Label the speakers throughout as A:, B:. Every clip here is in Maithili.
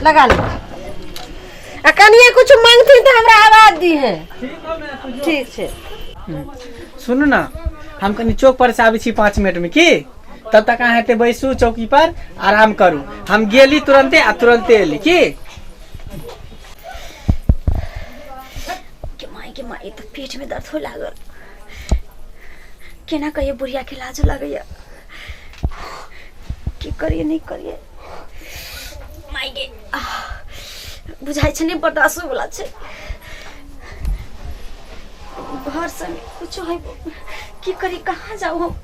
A: लगा ले आ कनिए कुछ मांगथिन तऽ हमरा आवाज दी है। ठीक छै।
B: सुनू ने, हम कनि चौक पर से आबै छी 5 मिनट में, की तब तक अहाँ एते बैसू चौकी पर, आराम करू। हम गेली तुरंते आ तुरंते एली की।
C: के माय के माय, तऽ पेट में दर्द हो लागल। केना कहिए, बुढ़िया के लाजो लगैया। की करिए नहीं करिए, माय गे, बुझाइ छै नहि बर्दाश्त होय वाला छै। घर से कुछो है, की करी, कहाँ जाऊ हम?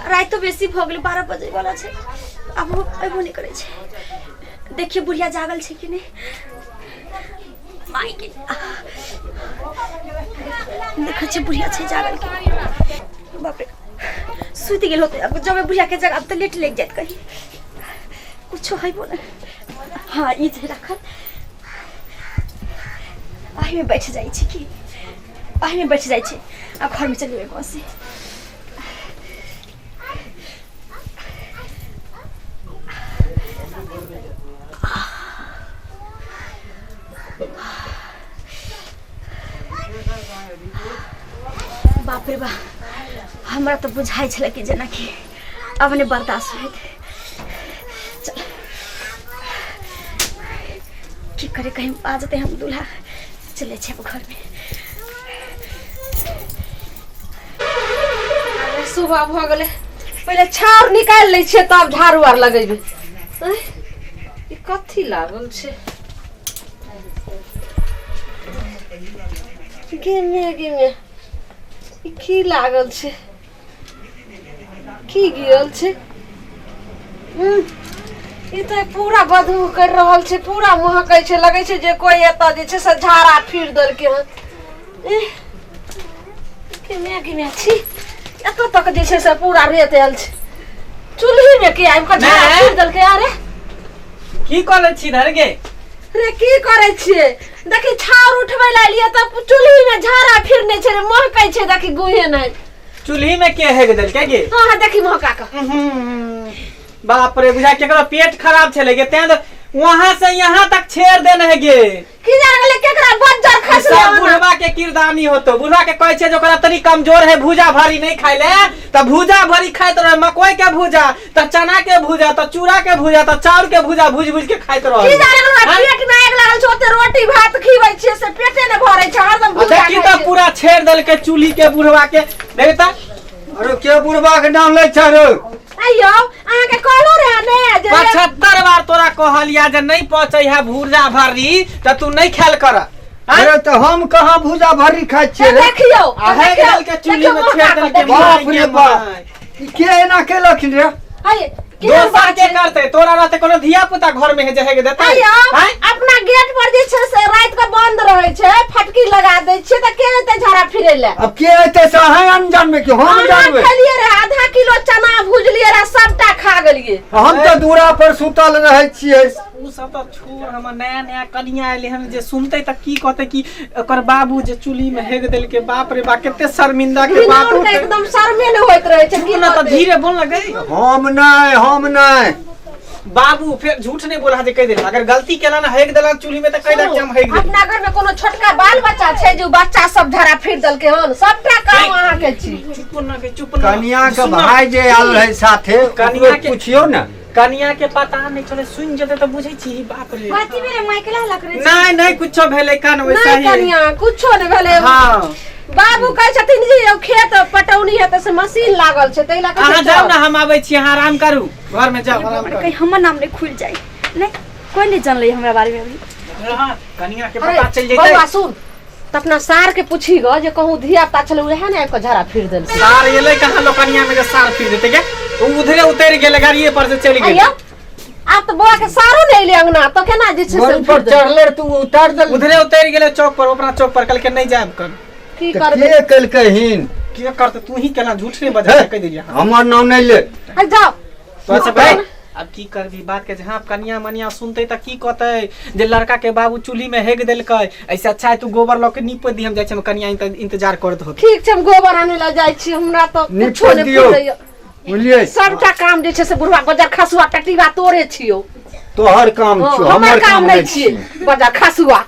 C: रातिो बेसी भऽ गेलै, 12 बजे वाला छै। आब अयबो नहि करै छै। देखिए बुढ़िया जागल छै कि नहि। माय गे, देखै छियै बुढ़िया छै जागल कि नहि। बाप रे, सुति गेल होतै। आब जब बुढ़िया के जगाब तऽ लेट लागि जायत। कहीं कुछो है बोले। हाँ, ई जे राखल, एहिमे बैठ जाइ छी की, एहिमे बैठ जाइ छी। आब घरमे चलिए बसी। बाप रे बा, हमरा तऽ बुझाइ छलै कि जेनाकि अब नहि बर्दाश्त होइत। चल, की करे, कहीं आ जेतै हम दूल्हा। चलै छी आब घरमे।
A: सुबह भऽ गेलै, पहिले छाउर निकालि लै छियै तब झाड़ू आर लगेबै। आँय, ई कथी लागल छै? गे गे, ई की लागल छै? की गिरल छै? ई तऽ पूरा बदबू करि रहल छै, पूरा महकै छै। लगै छै जे कोइ एतऽ जे छै से झाड़ा फिर देलकै हन। एह, केने केने छी, एतऽ तक जे छै से पूरा रेत आयल छै। चूल्ही मे के आबि कऽ झाड़ा
B: माय।
A: फिर देलकै? अरे,
B: की करै छी धर गे?
A: रे, की करै छियै? देखी, छाउर उठबै लए एलियै तऽ चूल्ही मे झाड़ा फिरने छै रे, महकै छै। देखी गुहे नहि।
B: चूल्ही में के हेग देलकै गे?
A: हाँ हाँ, देखी महका कऽ।
B: बाप रे, बुझा केकरो पेट खराब छले गे, तें तो वहां से यहाँ तक छेड़ देने है गे।
A: की जान गेलै केकरा बज्जर खसलै।
B: सब
A: ओना।
B: बुढ़वा के किरदानी होतो। बुढ़वा के कहै छै जे ओकरा तनी कमजोर है, भूजा भरी नहीं खाइ ले, त भूजा भरी खाइत रहे। मकई के भूजा, त चना के भूजा, त चूड़ा के भूजा, त चाउर के भूजा भूज भूज के खाइत रहे।
A: की जाने हमरा
B: हाँ?
A: पेट में आगि लागल छै। ओते रोटी भात खिबै छियै से पेटे ने भरै छै, हरदम
B: आ
A: भूजा
B: देखी
A: खाइ
B: त
A: छै।
B: पूरा छेड़ देलकै चूल्ही के बुढ़वा के। देख त।
D: अरे, के बुढ़बा के नाम लै छ रे?
A: आइयो, अहाँके कहलहुँ रहे ने जे
B: 75 बार तोरा कहलिया जे नहीं पचै है भूजा भरी, त तू नहीं खायल कर। आँय?
D: अरे, तऽ हम कहाँ भूजा भरी खाइ छियै रे?
A: देखियौ।
B: आ हे देलकै चूल्ही में छेड़ देलकै।
D: बाप रे बाप, ई के एना केलखिन रे?
A: आइए,
B: दोसर के करते? तोरा रहते कोनो धिया पुता घर में है जे हेगे देते?
A: आइयो,
B: आँय?
A: अपना गेट पर जे छै से राति के बंद रहै छै, फटकी लगा दै छियै, तऽ के एतै झाड़ा फिरै लए?
D: अब के एतै से अहाँ अनजान कि हम
A: अहाँ
D: जानबै?
A: खेलियै रहे, आधा किलो चना भुजलियै रहे, सबटा खा गेलियै।
D: हम तऽ दूरा पर सुतल रहै छियै।
B: उ सब तऽ छोड़, हमर नया नया कनिया एलै हन, जे सुनते तऽ की कहते कि ओकर बाबू जे चूल्ही में हेग देलकै। बाप रे बाप, कते शर्मिंदा के बात
A: घिनौन के
B: होतै।
A: एकदम शर्मे नहि होइत रहै छै।
B: चुप
A: की
B: ना तऽ
A: कहतै?
B: धीरे बोल ना गई।
D: हम नहि, हम नहि।
B: बाबू, फेर झूठ नहीं बोला जे कह देला। अगर गलती केला ना, हेग देला चूल्ही में, तऽ कह दे कि हम हेग देली।
A: अपना घर में कोनो छोटका बाल बच्चा छै जे उ बच्चा सब झाड़ा फिर देलकै हन? सबटा काम अहाँ के छी।
B: चुप ना गे, चुप ना।
D: कनिया के
B: सुन ना,
D: भाई जे आयल रहै साथे,
B: कनिया
D: ओकरो
B: के-
D: पुछियौ ने।
B: कनिया के पता नहीं चले, सुन जेते तऽ बुझै छी। बाप रे।
C: कथी भेलै? माइक हल्ला करै छै।
B: नहीं नहीं, कुछो भेलै कान वैसा
A: नहि
B: ही।
A: कनिया, कुछो नहि भेलै।
B: हाँ।
A: बाबू कहै छथिन जे यौ खेत पटौनी हेतै से मशीन लागल छै, ताहि लए कऽ
B: अहाँ जाउ ने, हम आबै छी। अहाँ आराम करू, घर में जाउ, आराम करू।
C: कहीं हमर नाम नहि खुलि जाय। नहि, कोई नहि जानलै हमरा बारे में अभी।
B: हाँ, कनिया के
A: अरे,
B: पता चल
A: बौआ
B: जेतै।
A: सुन तऽ अपना सार के पूछी ग जे कहूँ धिया पुता छलै उएह ने आबि कऽ झाड़ा फिर देलकै।
B: सार एलै कहाँ लोकनिया में जे सार फिर देतै गे? उ उधरे उतरि गेलै, गाड़िए पर से चलि गेलै।
A: आइयो, आब तऽ बौआ के सारो नहि एलै अंगना, तऽ केना जे छै से
D: गोड़ पर
A: फिर देलकै?
D: चढ़ले तू उतार देल।
B: उधरे उतरि गेलै चौक पर, अपना चौक पर कहलकै नहि जायब कर।
A: की
D: तऽ
A: करबै?
D: के केलकै हिन?
B: के करतै? तू ही केना झूठ नहीं बजा, कहि देलियै।
D: हमर नाम नहि ले।
A: अरे जाओ।
B: तोरा सब कहि, आब की करबी बात के? जहाँ कनिया मनिया सुनते तऽ की कहते जे लड़का के बाबू चूल्ही में हेग देलकै। ऐसे अच्छा है तू गोबर लऽ के नीप दी, हम जाइ छी, हम कनिया इंतजार करत होत।
A: ठीक छै, हम गोबर आनै लए जाइ छी। हमरा तऽ
D: नीप
A: कुछो नहि
D: दियौ।
A: फुरैया।
D: बुझलियै?
A: सबटा काम जे छै से बुढ़वा बजार खसुआ टटीबा तोरे छियौ।
D: तोहर काम
A: हँ,
D: छियौ,
A: हमर काम नहि छियै बजार खसुआ।